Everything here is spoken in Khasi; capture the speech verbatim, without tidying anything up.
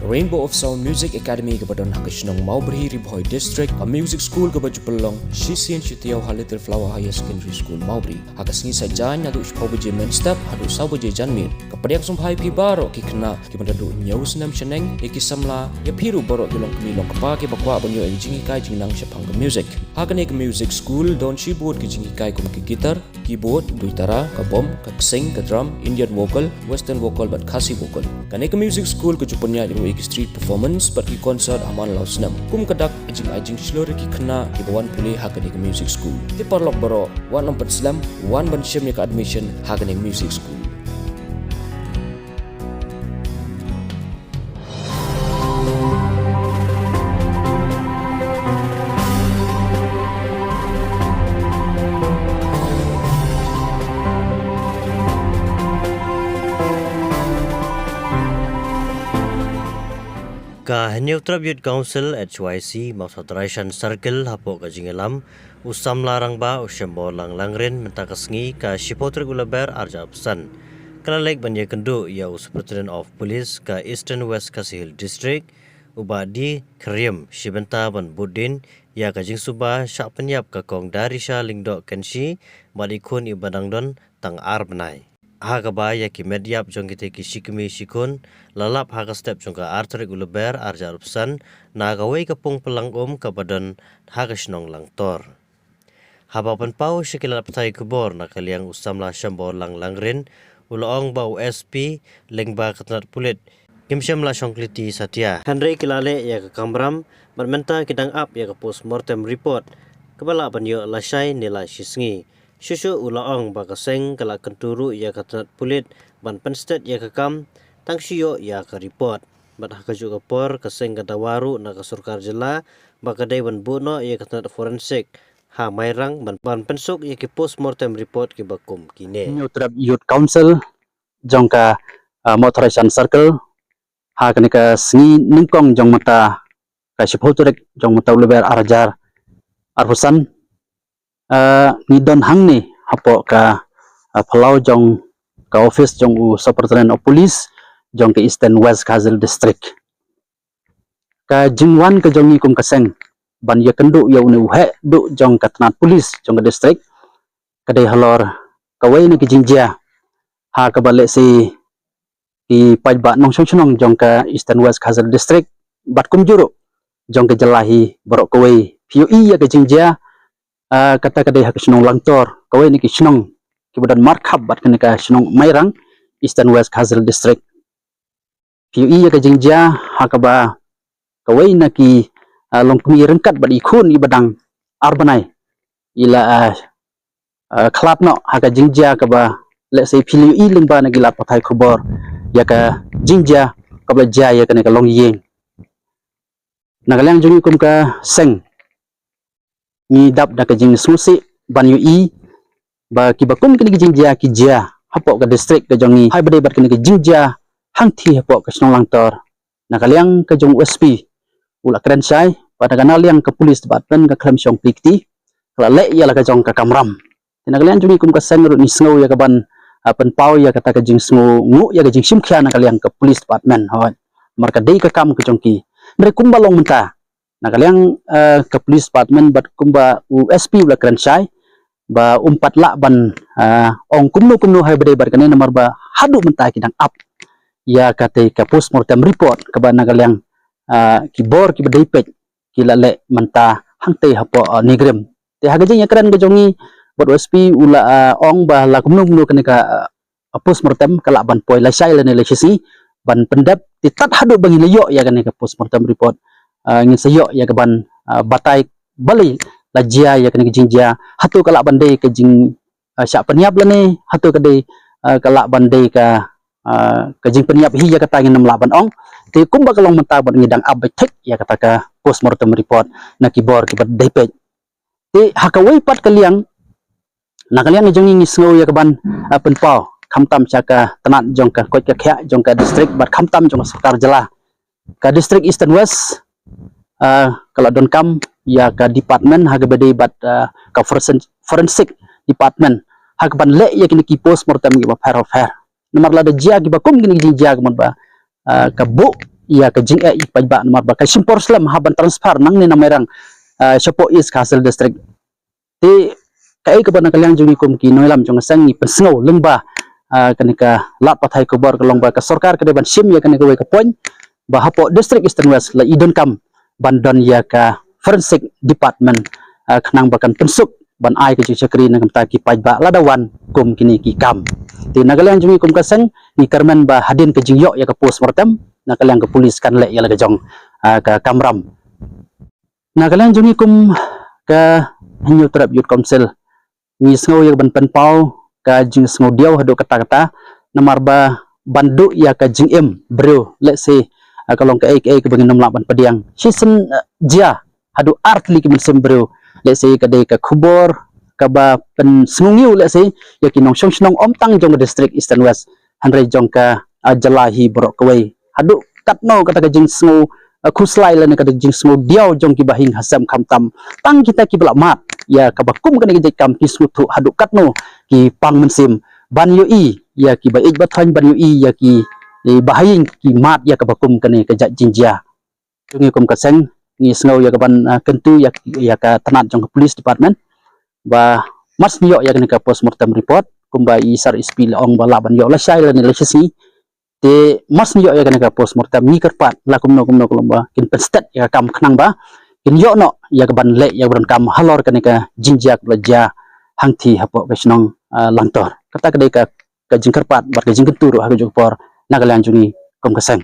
Rainbow of Sound Music Academy kaba don ha ka shnong Mawbri, Ri Bhoi District, ka music school kaba ju pynlong shisien shi taïew ha Little Flower Higher Secondary School, Mawbri. Ha ka sngi Saitjaiñ naduh shiphew baje mynstep haduh saw baje janmiet. Ka pdiang sngewbha ïa phi baroh ki khynnah kiba naduh hynñiew snem shaneng, ïa ki samla, ïa phi ruh baroh ki longkmie longkpa kiba kwah ban ïoh ïa ka jinghikai jingnang shaphang ka music. Ha kane ka music school don shibun ki jinghikai kum ka guitar, keyboard, duitara, ka bom, ka ksing, ka drum, Indian vocal, western vocal bad Khasi vocal. Kane ka music school ka ju pynïaid ruh ïa ki street performance bad ki concert ha man la u snem. Kum ka dak, ka jingai jingshlur ïa ki khynnah kiba wan pule ha kane ka music school. Te paralok baroh, wat nym pynslem, wan ban shim ïa ka admission ha kane ka music school. Ka Hynñiewtrep Youth Council, H Y C, Mawthadraishan Circle, hapoh ka jingïalam u samla rangbah u Shembor Lang Langrin mynta ka sngi ka shiphew tarik u Lber arhajar arphew san, ka la leit ban ïakynduh ïa u Superintendent of Police ka Eastern West Khasi Hills District, u Bah D Kyriem, shi bynta ban bud dien ïa ka jingsuba shah pynïap ka Kong Darisha Lyngdoh Kynshi bad i khun iba dang don tang ar bnai. Ha kaba ïa ki met ïap jong kitei ki shi kmie shi khun la lap ha ka step jong ka ar tarik u Lber arhajar arphew san na kawei ka pung pynlang um kaba don ha ka shnong Langtor. Haba pynpaw sha ki lad pathai khubor na ka liang u samla Shembor Lang Langrin u la ong ba u S P lyngba ka tnat pulit kim shym la shong khliti satia, hynrei ki la leh ïa ka kamram bad mynta ki dang ap ïa ka postmortem report kaba lah ban ïoh lashai ne la shi sngi. Shuh shuh u la ong ba ka seng ka la kyntu ruh ïa ka tnat pulit ban pynstet ïa ka kam tang shu ïoh ïa ka report. Bad ha kajuh ka por ka seng ka dawa ruh na ka sorkar jylla ba ka dei ban buh noh ïa ka tnat forensic ha Mairang ban, ban pynsuk ïa ki postmortem report kiba kum kine. Hynñiewtrep Youth Council jong ka, ah, Mawthadraishan Circle, ha kane ka sngi nyngkong jong mynta ka shiphew tarik jong mynta u Lber arhajar arphew san, ah, ngi don hangne hapoh ka, ah, phyllaw jong ka office jong u Superintendent of Police jong ka Eastern West Khasi Hills District. Ka jingwan ka jong ngi kum ka seng ban ïakynduh ïa une u heh duh jong ka tnat police jong ka district ka dei halor kawei na ki jingjia ha kaba lehse ki paidbah nongshong shnong jong ka Eastern West Khasi Hills District bad kumjuh ruh jong ka jylla hi baroh kawei phi ïohi ïa ka jingjia, ah, kata ka dei ha ka shnong Langtor, kawei na ki shnong kiba don markhap bad kane ka shnong Mairang, Eastern West Khasi Hills District. Phi ïohi ïa ka jingjia ha kaba kawei na ki, ah, longkmie ryngkat bad i khun iba dang ar bnai i la, ah, ah, khlad noh ha ka jingjia kaba lehse phi la ïohi lyngba na ki lad pathai khubor ïa ka jingjia kaba la jia ïa kane ka longïing. Na ka liang jong ngi kum ka seng ngi dap da ka jingsngewsih ban ïohi ba kiba kum kine ki jingjia ki jia hapoh ka district ka jong ngi, haba dei bad kine ki jingjia hangthie hapoh ka shnong Langtor. Na ka liang ka jong u S P u la kren shai ba na ka liang ka police department ka khlem shong khliti, ka la leh ïa la ka jong ka kamram. Te na ka liang jong ngi kum ka seng ruh ngi sngew ïa ka ban, ah, pynpaw ïa kata ka jingsngewnguh ïa ka jingshim khia na ka liang ka police department, hooid. Namar ka dei ka kam ka jong ki. Hynrei kumba long mynta na ka liang, ah, ka police department bad kumba u S P u la kren shai ba um pat lah ban, ah, ong kumno kumno haba dei bad kane namar ba haduh mynta ki dang ap ïa katei ka postmortem report kaba na ka liang, ah, ki bor kiba dei peit ki la leh mynta hangtei hapoh, ah, NEIGRIHMS. Te ha ka jingïakren ka jong ngi bad u S P u la, ah, ong ba la kumno kumno kane ka, ah, postmortem ka lah ban poi lashai lane lashisngi ban pyndep, te tad haduh ba ngin la ïoh ïa kane ka postmortem report, ah, ngin sa ïoh ïa ka ban, ah, batai balei la jia ïa kane ka jingjia, hato ka lah ban dei ka jing, ah, shah pynïap lane hato ka dei, ah, ka lah ban dei ka, ah, ka jingpynïap hi, ïa kata ngin ym lah ban ong. Te kumba ka long mynta bad ngi dang ap beit thik ïa kata ka postmortem report na ki bor kiba dei peit. Te ha kawei pat ka liang, na ka liang jong ngi ngi sngew ïa ka ban, ah, pynpaw khamtam sha ka tnat jong ka koit ka khiah jong ka district bad khamtam jong ka sorkar jylla. Ka district Eastern West, ah, ka la donkam ïa ka department ha kaba dei bad, ah, ka forensic, forensic department ha kaban leh ïa kine ki postmortem kiba pher bapher. Namar lada jia kiba kum kine ki jingjia kumba, ah, ka buh ïa ka jingeh ïa ki paidbah namar ba ka shim por slem ha ban transfer nangne na Mairang, ah, shapoh East Khasi Hills District. Te kaei kaba na ka liang jong ngi kum ki nongïalam jong ka seng ngi pynsngew lyngba, ah, kane ka lad pathai khubor ka long ba ka sorkar ka dei ban shim ïa kane kawei ka point ba hapoh District Eastern West la i donkam ban don ïa ka forensic department, ah, khnang ba kan pynsuk ban ai ka jingshakri na ka bynta ki paidbah lada wan kum kine ki kam. Te na ka liang jong ngi kum ka seng ngi kyrmen ba hadien ka jingïoh ïa ka postmortem na ka liang ka police kan leh ïa la ka jong, ah, ka kamram. Na ka liang jong ngi kum ka Hynñiewtrep Youth Council ngi sngew ïa ka ban pynpaw ka jingsngew diaw haduh katta katta namar ba ban duh ïa ka jingim briew lehse, ah, ka long kaei kaei kaba ngin ym lah ban pdiang. Shisien, ah, jia haduh artylli ki mynsiem briew lehse ka dei ka khubor kaba pynsngewnguh lehse ïa ki nongshong shnong ym tang jong ka District Eastern West hynrei jong ka, ah, jylla hi baroh kawei. Haduh katno kata ka jingsngew, ah, khuslai lane kata ka jingsngew diaw jong ki bahaïing hasem khamtam tang kita kiba la mad ïa kaba kum kane ka jait kam ki sngewthuh haduh katno ki pang mynsiem ban ïohi ïa kiba ïeit ba thoiñ ban ïohi ïa ki, eh, bahaïing ki mad ïa kaba kum kane ka jait jingjia. Jong ngi kum ka seng ngi sngew ïa ka ban, ah, kyntu ïa, ïa ka tnat jong ka police department ba mar shu ïoh ïa kane ka postmortem report kumba i Sir S P la ong ba lah ban ïoh lashai lane lashisngi. Te mar shu ïoh ïa kane ka postmortem ngi kyrpad la kumno kumno kumno ba kin pynstet ïa ka kam khnang ba kin ïoh noh ïa ka ban leh ïa ka ban kam halor kane ka jingjia kaba la jia hangthie hapoh ka shnong, ah, Langtor. Kata ka dei ka, ka jingkyrpad bad ka jingkyntu ruh ha ka juh ka por na ka liang jong ngi kum ka seng.